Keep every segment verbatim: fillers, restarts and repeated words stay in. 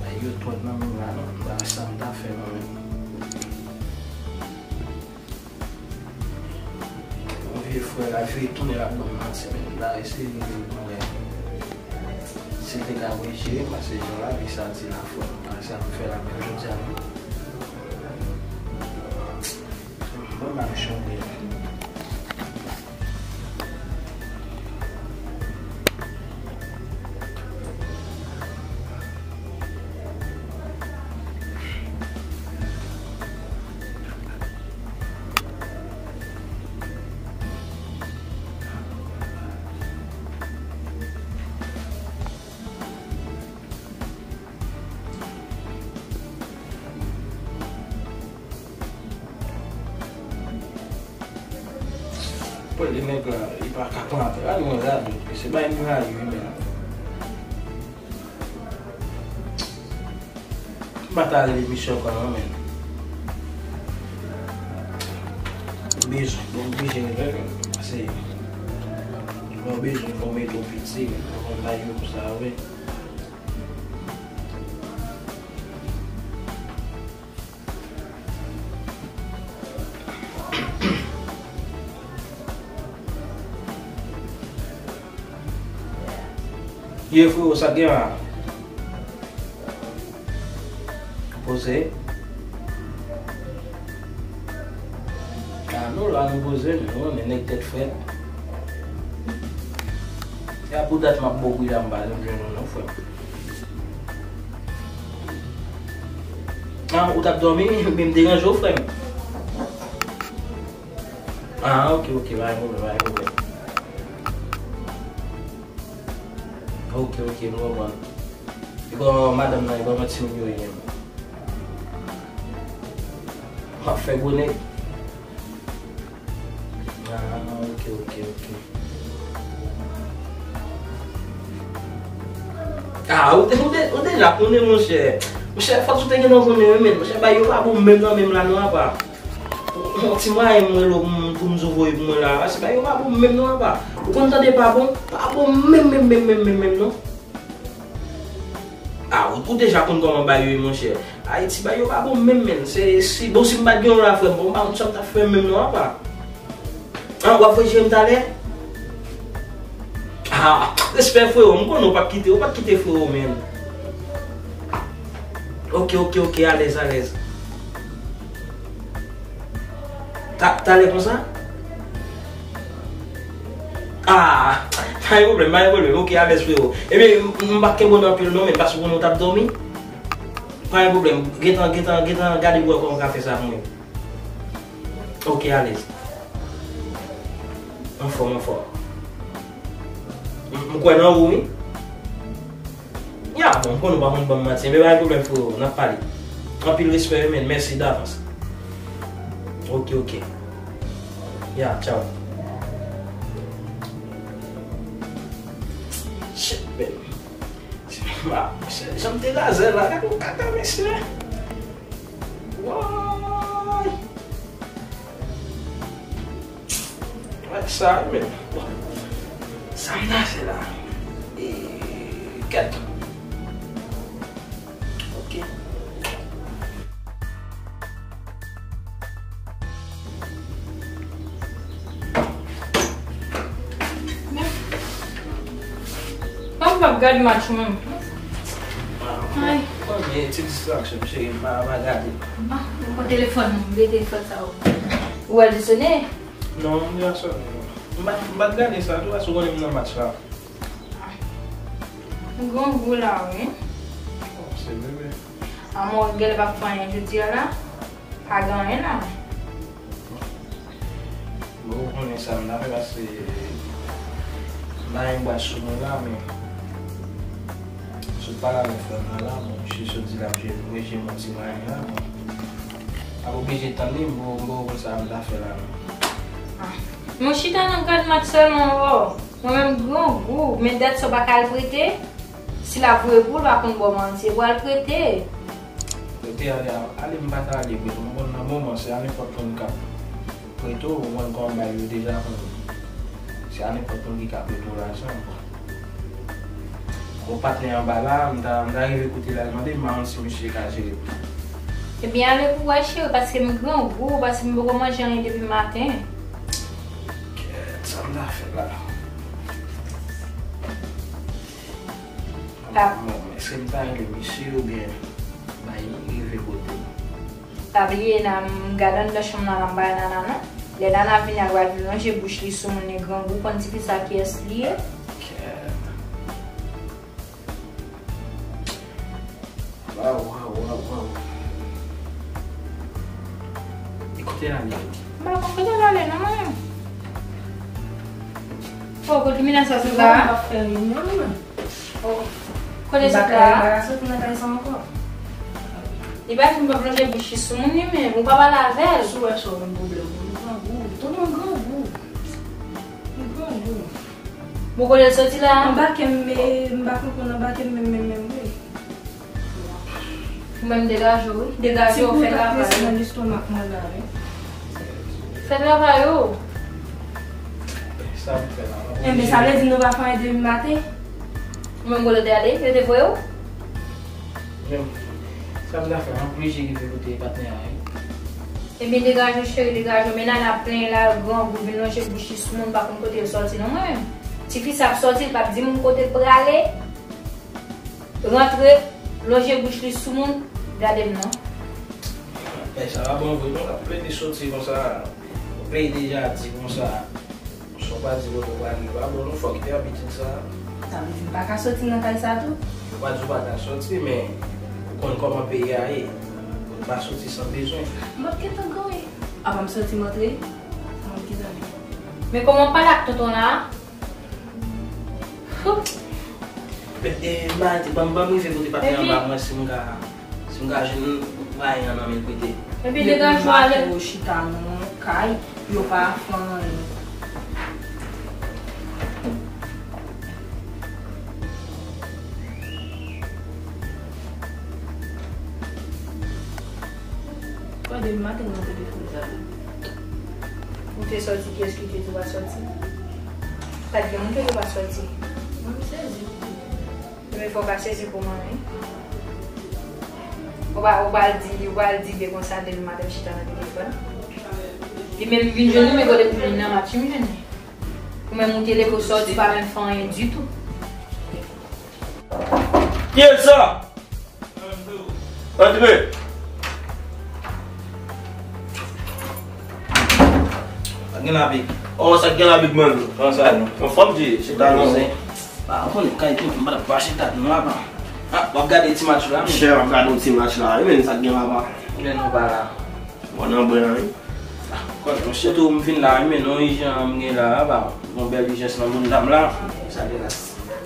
Bay yo twòp nan men la non. Ba sa m ta fè mwen menm. Yon vye frè la vire tounen l ap ban m manti, men m ta eseye rive mwen wè si l te ka byen jere, paske jan lavi sa di la frè m, pa sa m fè la menm jodi a non. Mwen pa m chanje. Pwèl de nèg la, li pa ka pran apèl. Gade yon radòt, mesye, bay m rayi wi, men. M pa ta rele misye ankò non, men. Bezwen, bon, oblije rele, men. Pase, bon, bezwen, fò m ede w piti, men. Fò m bay yo pou sa, wi. Ye frero, sa k gen la? Poze. A nou la nou poze, men nou konnen nèg tèt frèt. E a pou dat m ap bo bri la m pa janm jwenn ou non, frè m. Ah, ou t ap dòmi, men m deranje w, frè m. Ah, ok, ok, pa gen pwoblèm, pa gen pwoblèm. Ok, ok, m konprann. E kòman madanm nan, e kòman timoun yo ye menm? W ap fè gwo nèg. Ah, ok, ok, ok. Ah, ou te, ou te, ou deja konnen, monchè. Monchè, fòk ou te gentan konnen, wi, men. Monchè, bagay yo pa bon menm nan menm la, non, apa. Yon ti mwayen mwen lo m pou m zo voye pou mwen la. Pase bagay yo pa bon menm, non, apa. Ou konn tande pa bon? Pa bon menm, menm, menm, menm, menm, menm, non. Ah, ou, ou deja konn kòman bagay yo ye, monchè. Ayiti, bagay yo pa bon menm, menm. Se, si, bon, si m pa t gen yon la, frè m, bon, m pa konn sa m t ap fè menm, non, apa. Ah, w ap voye jere m talè? Ah, respè, frero, m konnen w p ap kite, w p ap kite, frero, menm. Ok, ok, ok, alèz, alèz. Ta-, talè konsa? Ah, pa gen pwoblèm, pa gen pwoblèm. Ok, alèz, frero. Ebyen, m, m p ap kenbe w nan anpil non, men paske w konnen w t ap dòmi. Pa gen pwoblèm. Gentan, gentan, gentan gade pou wè kòman w ka fè sa pou mwen. Ok, alèz. Anfòm, anfòm. M, m kwè nan ou, wi. Ya, bon, m konnen w pa konn ban m manti, men pa gen pwoblèm, frero, n ap pale. Anpil respè, wi, men, mèsi davans. Ok, ok. Ya, tchaw. Shit, man. Shit, shit, jan m te razè la, gade yon kaka, mesye. Woy! Wè sa, men. Sa m ta fè la? E, kèt. Ok. Kòman m p ap gade match mwen? Ay. Mwen gen ti distraksyon, cheri, m pa, pa gade. Ah, mwen pran telefòn mwen, m vle telefòn sa ou. Ou wè l te sone? Non, m gen sone. M pa, m pa t gade sa tou, paske ou konnen m nan match la. M grangou la, wi. Oh, se bebe. Amò, genlè p ap fè anyen jodi a la. Pa gen anyen la. Bon, ou konnen sa m ta fè, paske m pa gen bwat sou mwen la, men sot pale avèk frè m nan la, bon, misye sot di l ap jwe, jwe yon ti mwayen la, bon. M ap oblije tann li, m poko, m poko konn sa m ta fè la, non. Ah. Mwen chita nan gad match sèlman, oh. Mwen menm grangou, men dèt sa w pa ka al prete. Si l ap voye pou ou, l pa konn ba w manti, e pou al prete. Prete ale, ale m pa ta ale prete. M konn nan moman, se a nenpòt moun k ap prete w, ou konn kòman bagay yo deja konn. Se a nenpòt moun ki ka prete w lajan. Bon, patnè anba la, m ta, m ta rive kote l al mande m, m pa konn si misye ka jere pou mwen. Ebyen, ale pou w wè, cheri, paske m grangou, paske m poko manje anyen depi maten. Kèt, sa m ta fè la? Bon, èske m ta rele misye oubyen bay rive kote l? Pa bliye, nan, m gade anndan chanm nan, la m pa wè Nana non. Lè Nana vini, l pral vin lonje bouch li sou moun, li grangou, konn tifi sa kiyès li ye. Kèt. Waw, waw, waw, waw. E kote l ale? M pa konn kote l ale non, mwen. O, kote Mina sa sot la? M ap fè reyinyon, mwen. O, kote sot la? M pa ka soti nan kay sa ankò. Li pa di m p ap lonje bouch li sou moun li menm, ou pa pale avè l. Si w wè sa w menm pwoblèm ou, li grangou, li tèlman grangou. Li grangou. Bon, kote l soti la? Anba kè m, e, m pa konprann anba kè m menm, menm, menm, wi. Ou menm degaje w, wi. Degaje w, fè travay ou. Ti gout ap prese nan lestomak mwen la, wi. Fè travay ou. Sa m fè la, m ap... Enben, sa vle di nou pa fè anyen depi maten? Ou menm kote w te ale? Yo te voye w? Men, sa m ta fè, m ap oblije rive kote patnè a, wi. Ebyen, degaje w, cheri, degaje w. Men Nana ap plenyen la, grangou, vin lonje bouch li sou moun, pa konn kote l sòti non, mwen menm. Tifi sa ap sòti, li p ap di moun kote l prale. Rantre, lonje bouch li sou moun, gade m non. Bagay sa pa bon vre non, l ap plede soti konsa. Ou plede deja di konsa. Sa w pa di kote w prale pa bon non, fò w kite abitid sa. Sa vle di m pa ka soti nan kay sa tou? Yo pa di w pa ka soti, men ou konn kòman peyi a ye. Ou pa soti san bezwen. M ap gentan goumen. Apa m soti m antre? Sa m ap gentan di. Men kòman w pale ak tonton la? E, e, m pa di, ban m, ban m rive kote patnè anba mwen si m ka, si m ka jwenn mwayen an nan men l prete. Epi depi degaje w ale. Maten yo chita nan yon kay, yo pa fè anyen. Gade m maten nan telefòn sa. Ou te sòti, kiyès ki te di w pa sòti? Pa t gen moun ki te di w pa sòti. Mwen m sezi. Ebyen, fò w ka sezi pou mwen, wi. Ou pa, ou pral di, ou pral di de konsa depi maten m chita nan telefòn. Li menm vin jwenn ou, men kote pou vin nan match, m jwenn li. Ou menm ou te leve w sòti, pa menm fè anyen ditou. Kiyès sa? Antre. Sa gen la big? O, sa gen la big man? Kòman sa ye? Anfòm, Dye, se ta non. Pa konnen kay tou, m pa t ap mache ta non, apa. A, w ap gade ti match la, men. Chè, w ap gade yon ti match la, wi, men sa gen la, apa. Men nou pa la. Bon, nan bren an, wi. Kòm, monchè, tou m vin la, men non, ijan m gen la, ba, gon bèl ijans nan moun dam la. Sa gen la.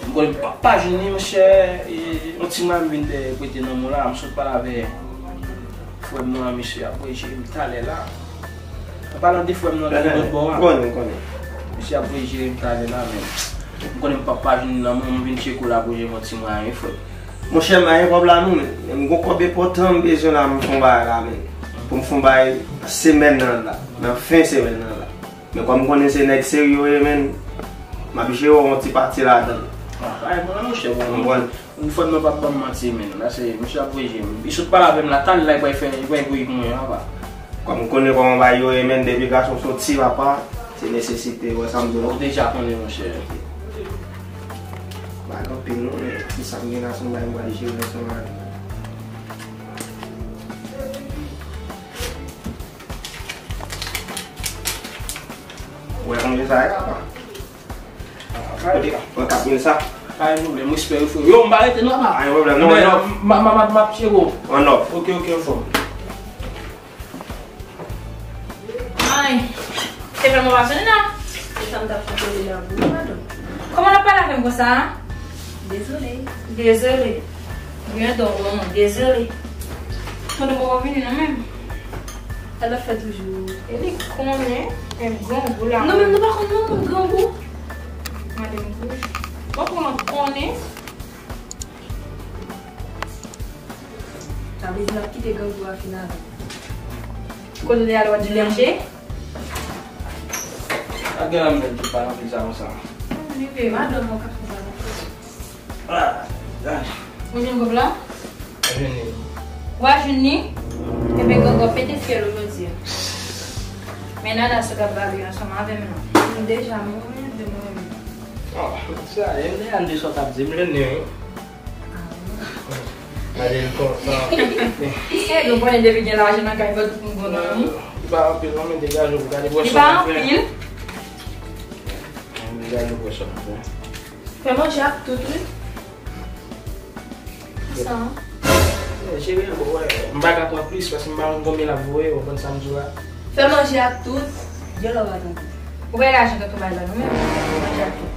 M konnen pa, pa jwenn li, monchè, e, yon ti mwa m vin de prete nan moun la, m sot pale avè frè m nan, misye ap voye jere m talè la. An palan de frè m nan ki lòt bò a. M konnen, m konnen. Misye ap voye jere m talè la, men m konnen m pa, pa jwenn li nan moun, m vin tcheke w la pou jere m yon ti mwa, wi, frè. Monchè, m pa gen kòb la non, men, men m gon kòb enpòtan m bezwen la, m fon bagay la, men. Pou m fon bagay semèn nan la, nan fen semèn nan la. Men kòm m konnen se nèg serye w ye, men, m ap jere w yon ti pati ladan l. A, pa gen pwoblèm, monchè, bon, konprann? Yon fwa m nan p ap ban m manti, men, la se, misye ap voye jere m. Li sot pale avè m la, talè la, li pral fè, li pral voye pou mwen, papa. Kòm m konnen kòman bagay yo ye, men, depi gason soti, papa, se nesesite, w wè sa m di w la. Ou deja konnen, monchè. Pa gen anpil non, men ti sa m gen la se yon bagay m pral jere ansanm avè w. Ou wè konbyen sa ye, papa? Kote, pran kat mil sa. Pa gen pwoblèm, respè yo, frè. Yo, m pa rete non, papa. Pa gen pwoblèm, non, on off. M, m, m, m ap tcheke w. On off. Ok, ok, anfòm. Ay, telefòn mwen pa sonnen non. Se sa m t ap kontwole la pou ou, madanm. Kòman w ap pale avè m konsa, a? Dezole. Dezole. Byen, donk, non, dezole. Tonton poko vini non menm. Sa l ap fè toujou? E li konnen, men grangou la. Non, men nou pa konn non, moun grangou. Madanm Gouj. Bon, kòman konnen? Sa vle di n ap kite grangou a fin avè l. Kote w te ale w ap di l mache? Ak gran lame nèg ki pale anpil sa konsa. Li vle madanm mwen k ap fè sa konsa. Ah, ah. Ou jwenn kòb la? Jwenn li. Ou a jwenn li? Ebyen, gangan pete fyèl ou jodi a. Men Nana sot ap bale ansanm avè m nan. M deja mwen, de mwen menm. Oh, sa, m deja m de sot ap di, m jwenn li, wi. Gade l kontan. E, nou konnen depi gen lajan nan kay, fò tout moun kontan, wi. Li pa anpil, non, men degaje w, gade bwè sa w ap fè. Li pa anpil. Degaje w, bwè sa w ap fè. Fè manje ak tout, wi. Sa. Eh, cheri, bon, wè, m pa ka pran plis, paske m pa konn konbyen l ap voye, w konprann sa m di w la. Fè manje ak tout, gen lè w va tande. Ou bay lajan tonton bay la, nou menm, fè manje ak tout,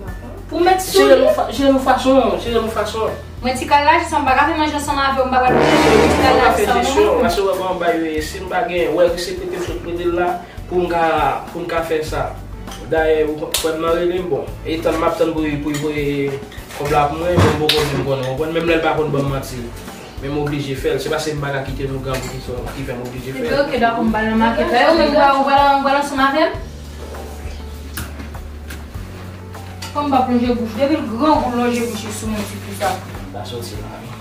non. Pou met sou li. Jere nou fa-, jere nou fason, jere nou fason. Mwen ti kal la, jis m pa ka fè manje ansanm avè w, m pa pral manje ti kal la ansanm non. Paske wè, bon, bay, si m pa gen, wè, se prete m sot prete l la, pou m ka, pou m ka fè sa. Dayè, ou frè m nan rele m, bon, e tann m ap tann pou, pou l voye kòb la pou mwen, men m poko menm konnen, w konprann, menm lè l pa konn ban m manti. Men m oblije fè l. Se pa se m pa ka kite nou gran pou ki sa, ki fè m oblije fè l. Epi oke, dakò, m pral nan makèt la. E ou menm, ou pral, ou pral, ou pral ansanm avè m? Kòm m pa plonje bouch. Depi l grangou l lonje bouch li sou mwen, se pou sa. M pa soti la, non.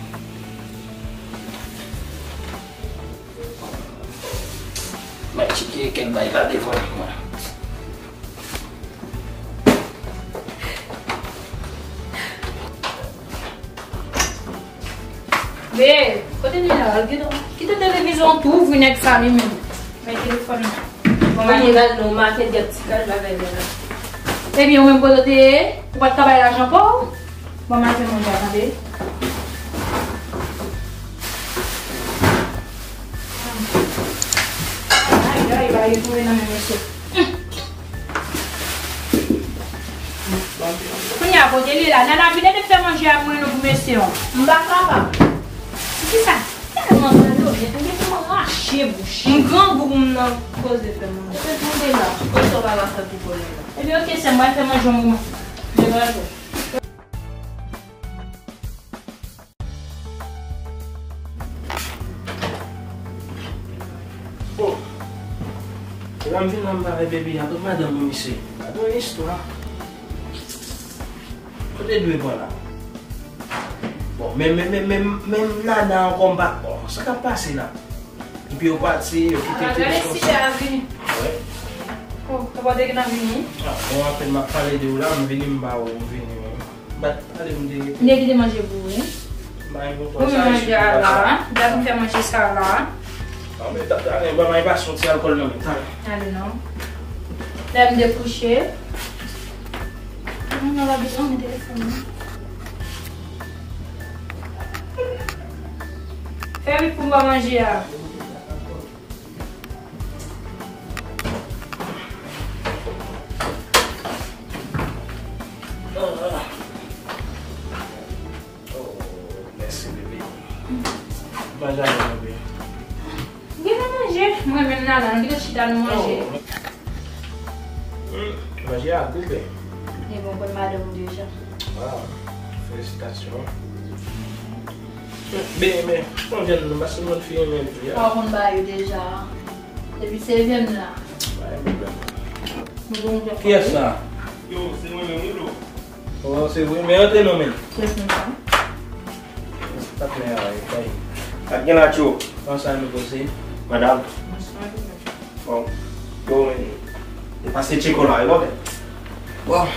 Mwen tcheke kèk bagay la devan mwen. Be, kote li la? Al kite, kite televizyon an tou ouvri nèg sa li menm. Men telefòn nan. Bon, mwen gad non, maten gad ti kal bagay la. Ebyen, ou menm kote w te ye? Ou pa t ka bay lajan pa w? Bon, mwen fè manje a, tande. Ay, ay, bagay yo tonbe nan men mesye. Kounye a, kote li la? Nana, vin ede fè manje a mwen non pou mesye an. M pa kapab. Kisa? Tèlman pale w byen, tande pou m rache bouch. M grangou pou m nan koze fè manje. Epi tonbe la, kote w pa ka fè pou konnen la. Ebyen, oke, sè m, mwen fè manje yon moman. Degaje w. Oh. Lè m vin la, m pale baby a, tout madanm mwen isi. Gade yon istwa. Kote dwe pran la? Bon, men, men, men, men, men Nana ankò m pa, bon, sa k ap pase la? Epi yo pati, yo kite m te konsa. Wi. Oh, papa te gentan vini? Ah, bon, apèn m ap pale de ou la, m vini, m ba ou, m vini. M pa t pale, m te rete. M te kite manje pou ou, wi. Ou menm manje a la, dat m fè manje sa la. Non, men tap talè, ban m pa soti alkòl nan men, talè. Ale non. Lè m dekouche. Mwen nan labi, oh, men telefòn nan. Fè vit pou m ba manje a. Oh, mèsi, bebe. Manje avè mwen, bebe. Gen nan manje. Mwen menm nan, nan, gen chita nou manje. Oh. Hmm, manje a gou, bebe. E bon, konn madanm ou deja. Wow, felisitasyon. Bebe, men, yon jèn nonm, paske yon fi renmen fi a. Ou konn ba yo deja. Depi se vyen la. Pa gen pwoblèm. Kiyès sa? Yo, se mwen menm, wi, bro. Oh, se vre, men antre non, men. Kiyès menm sa? Patnè a, e kay. Sa k gen la, Tcho? Kòman sa nou poze? Madanm. Bonswa, bebe. Bon, yo, men, e pase tcheko la, e bon, men. Bon,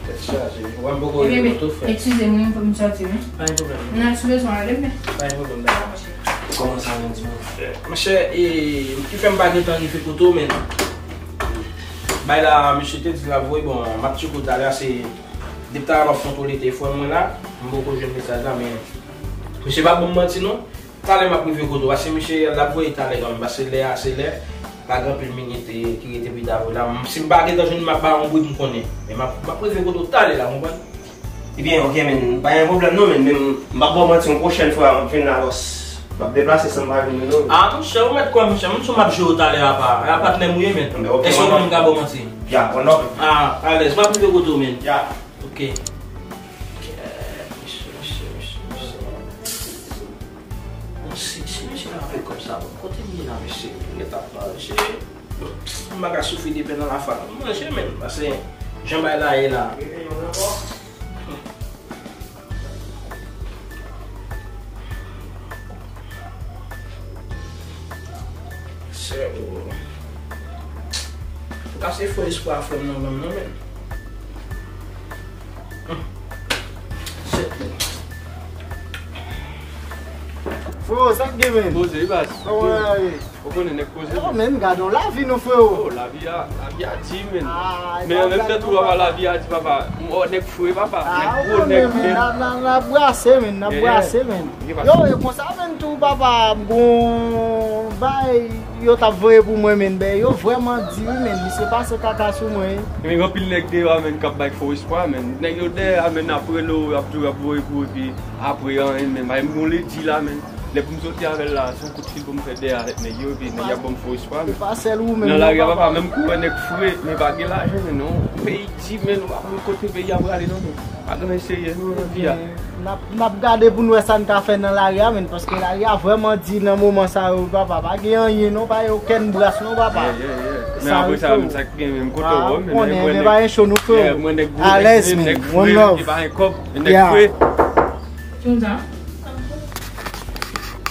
tèt chaje. Ou wè m poko rive kote w, frè. Eskize m, wi, fò m soti, wi. Pa gen pwoblèm. Nan, si w bezwen ale, men. Pa gen pwoblèm, dakò. Kòman sa, men, di mwen? Monchè, e, ki fè m pa gentan rive kote w, men. Bay la, misye te di l ap voye, bon, m ap tcheke w talè, se depi talè m ap kontwole telefòn mwen la, m poko jwenn mesaj la, men misye pa ban m manti, non. Talè m ap rive kote w, paske misye l ap voye talè kanmenm, paske lè a se lè, pa gen anpil minit, e, ki rete pita vre la. M, si m pa gentan jwenn li, m ap ba w yon bri pou m konnen. Men m ap, m ap rive kote w talè la, konprann? Ebyen, oke, men, pa gen pwoblèm non, men, men m p ap ba w manti, yon pwochèn fwa, m ap vin la, bòs. M ap deplase san m pa vin, non. A, monchè, ou mèt kwè, monchè, m sou m ap jere w talè apa. A patnè m ou ye, men. Anben, oke, èske w konnen m ka ba w manti? Ya, bon, non. A, alèz, m ap rive kote w, men. Ya. Oke. Mesye, mesye, mesye, mesye. Bon, si, si misye la avèk kòb sa, bon, kote m ye la, mesye? Pou lè t ap manje. M pa ka soufri de pen nan lafa, non. Manje, men, paske jan bagay la ye la. Ou kase fo espwa frè m nan ban m nan, men. Shit, men. Freo, sa k gen, men? Poze, wi, baz. Kòman w ye? Ou konnen nèg poze. Yo, men, gade yon lavi nou, freo. Oh, lavi a, lavi a di, men. Ah, men an menm tan tou, papa, lavi a di, papa. Oh, nèg fre, papa. Ah, nèg gwo, nèg, men, men. N ap, n ap, n ap brase, men, n ap brase, men. Yo, e konsa, men, tou, papa, m gon bay, yo t ap voye pou mwen, men, ben, yo vrèman di, wi, men, misye pase kaka sou mwen, wi. Men, gen anpil nèg deyò a, men, k ap bay fo espwa, men. Nèg yo dèyè a, men, ap rele w, ap di w, ap voye pou ou, epi apre, anyen, men, bay m gon ledi la, men. Lè pou m soti avè l la, se yon kout fil pou m fè dèyè avèk nèg yo, epi nèg y ap ban m fo espwa, men. Se pa sèl ou menm, non, papa. Nan lari a, papa, menm kou wè nèg fre, men pa gen lajan, men, non. Peyi di, men, nou pa konn kote peyi a prale, non, men. Pa gen anyen serye, non, nan vi a. N ap, n ap gade pou n wè sa n ka fè nan lari a, men, paske lari a vrèman di nan moman sa yo, papa. Pa gen anyen, non, pa gen okenn bras, non, papa. Yeah, yeah, yeah. Men apre sa, men, sa k gen, men, m kontan wè w, men, men, men, pa gen cho, nou, freo. Yeah, mwen, nèg gwo, alèz, men, nèg fre, men, ki pa gen kòb, men nèg fre. Ki moun sa?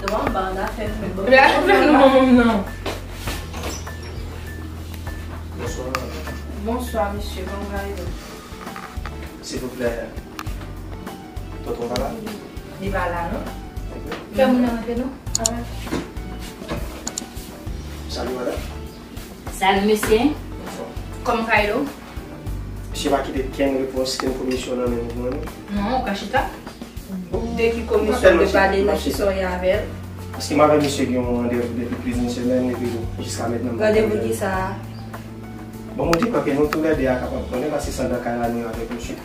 Dwa m ba an afè nou, men bon. Lè afè nou, bon, non. Bonswa. Bonswa, mesye. Kòman w rele? Silvouplè, tonton pa la? Li pa la, non. Ok. Fè moun nan rantre, non. Salut, madame. Salut, mesye. Bonswa. Kòman w ka ede w? Misye pa kite kenn repons, kenn komisyon nan men nou pou mwen, non. Non, ou ka chita. De ki komisyon de pale nan ki sa w ye avè l? Paske m avè misye gen yon randevou depi plis de semèn, epi jiska mentnan m pa... Randevou ki sa? Bon, mwen te kwè ke nou toulède a kapab konnen, paske se anndan kay la nou ye avèk misye.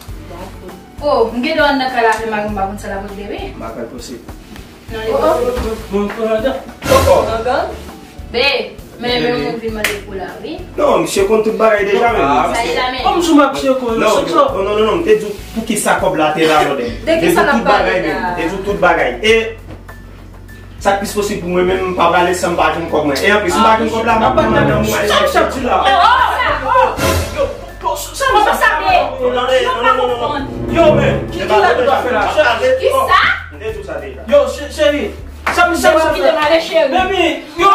Oh, m gen dwa anndan kay la avè mari m, m pa konn sa l ap regle, wi. M pa kwè l posib. Non, li posib. Bon, bon, bon, bon. Nan gang? Be, men, men, ou vin mande pou la, wi. Non, misye konn tout bagay deja, men. Ah, sa deja, men. Kòm sou map, misye konn. Non, non, non, non, non, m te di w poukisa kòb la te la, non, de. De ki sa n ap pale la? M te di w tout bagay. E sa k plis posib pou mwen, menm m pa prale san m pa jwenn kòb mwen. E anplis, m pa jwenn kòb la, m ap pran nan mwen. Sa misye ap di la? Oh, oh, oh. Yo, yo, sa misye ap di la? Non, non, non, non, non. Yo, men, ki, ki la nou ta fè la? Ki sa? M te di w sa deja. Yo, che-, cheri. Sa misye ap di la? Baby, yo.